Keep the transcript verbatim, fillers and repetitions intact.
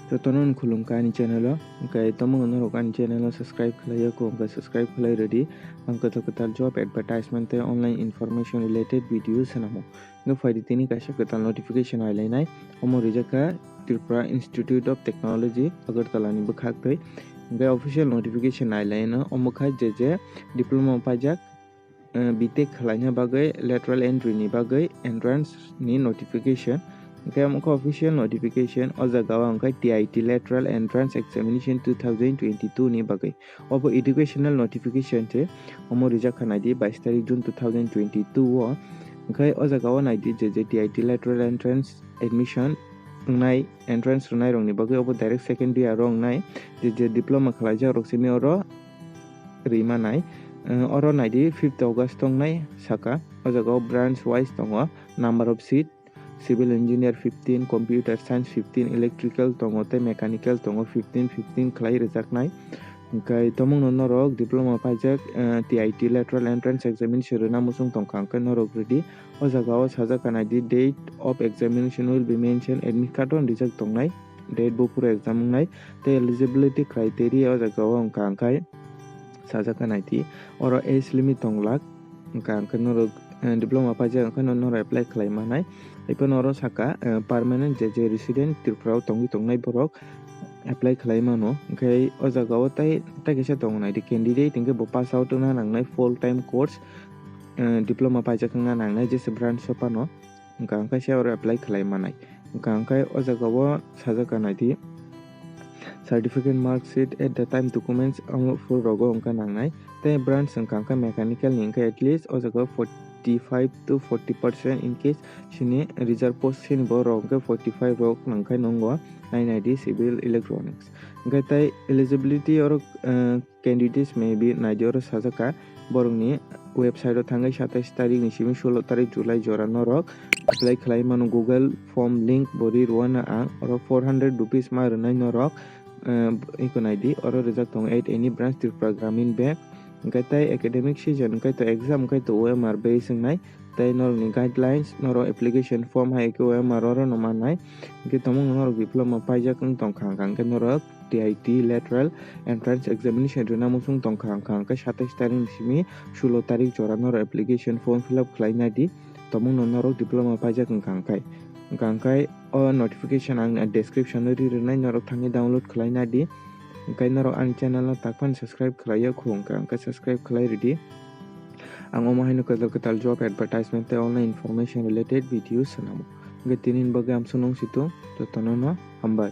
Jotono khulumkha ani channel o, hwnkhe tomung norok ani channel o subscribe khlai ya kho, hwnkhe subscribe khlai rwdi. Ang kwtal kwtal job advertisement tei online information related video swnamo. Hwnkhe phaidi tini kaisa kwtal notification nailainai, omo rijak kha Tripura Institute of Technology Agartala ni bwkhak twi. Hwnkhe official notification nailaino, omo kha je je diploma paijak, eh, B Tech khlaina bagwi lateral entry ni bagwi entrance ni notification. Hwnkhe omo kha official notification, o jaga o hwnkhe T I T lateral entrance examination two thousand twenty-two ni bagwi. Obo educational notification se, omo rijak kha naidi bais tarik June two thousand twenty-two o. Hwnkhe o jaga o naidi je je T I T lateral entrance admission wngnai, entrance rwnairokni bagwi obo direct second year o wngnai, je je diploma khlaijak rok simi oro rwi manai. Eh, oro naidi fifth August tongnai saka, o jaga o branch wise tongo, number of seat, civil engineer fifteen, computer science fifteen, electrical tongo tei mechanical tongo fifteen fifteen khlai rwjaknai. Hwnkhe tomungno norok diploma paijak, eh, T I T lateral entrance examination rwna muchung tongkha, hwnkhe norok rwdi. O jaga o sajak kha naidi, date of examination will be mentioned, admit card o rijak tongnai, date buphuru exam wngnai, tei eligibility criteria o jaga o wngkha hwnkhe sajak kha naidi, oro age limit tong lak, hwnkha hwnkhe norok, eh, diploma paijak hwnkhe no norok apply khlai manai. Haiphano oro saka, eh, permanent je je resident Tripura o tongwi tongnai borok apply khlai mano. Hwnkhe o jaga o tei, tei kaisa tongo naidi candidate, hwnkhe bo pass out wngna nangnai full time course, eh, diploma paijak wngna nangnai jesa branch o phano, hwnkha hwnkhe se oro apply khlai manai. Hwnkha hwnkhe o jaga o sajak kha naidi, certificate, mark sheet, at the time documents, omo full rogo hwnkha nangnai. Tei branch hwnkha hwnkhe mechanical ni hwnkhe at least o jaga o forty five to forty percent, in case sini reserve post sini bo rok hwnkhe forty five rok nangkhai nungo, nai naidi civil electronics. Hwnkhe tei eligibility oro, eh, candidates may be naidi oro sajak kha, borokni website o thangwi satais tarik ni simi sulo tarik July jora norok apply khlai mano. Google form link bo ri rwano ang, oro four hundred rupees ma rwnai norok, eh, iko naidi, oro rijak tongo at any branch Tripura Gramin Bank. Hwnkhe tei academic season hwnkhe to exam hwnkhe to O M R base wngnai, tei norokni guidelines, norok application form hai khe O M R oro no mannai. Hwnkhe tomungno norok diploma paijak wng tongkha, hwnkha hwnkhe norok T I T lateral entrance examination rwna muchung tongkha, hwnkha hwnkhe satais tarik ni simi sulo tarik jora norok application form fill up khlai naidi, tomungno norok diploma paijak hwnkha hwnkhe. Hwnkha hwnkhe o notification ang description o ri rwnai, norok thangwi download khlai naidi. Hwnkhe norok ani channel no tak phano subscribe khlai ya kho, hwnkha hwnkhe subscribe khlai rwdi. Ang omo haino kwtal kwtal job advertisement tei online information related video swnamo. Hwnkhe tini ni bagwi amsuk nung situ, jotono no hambai.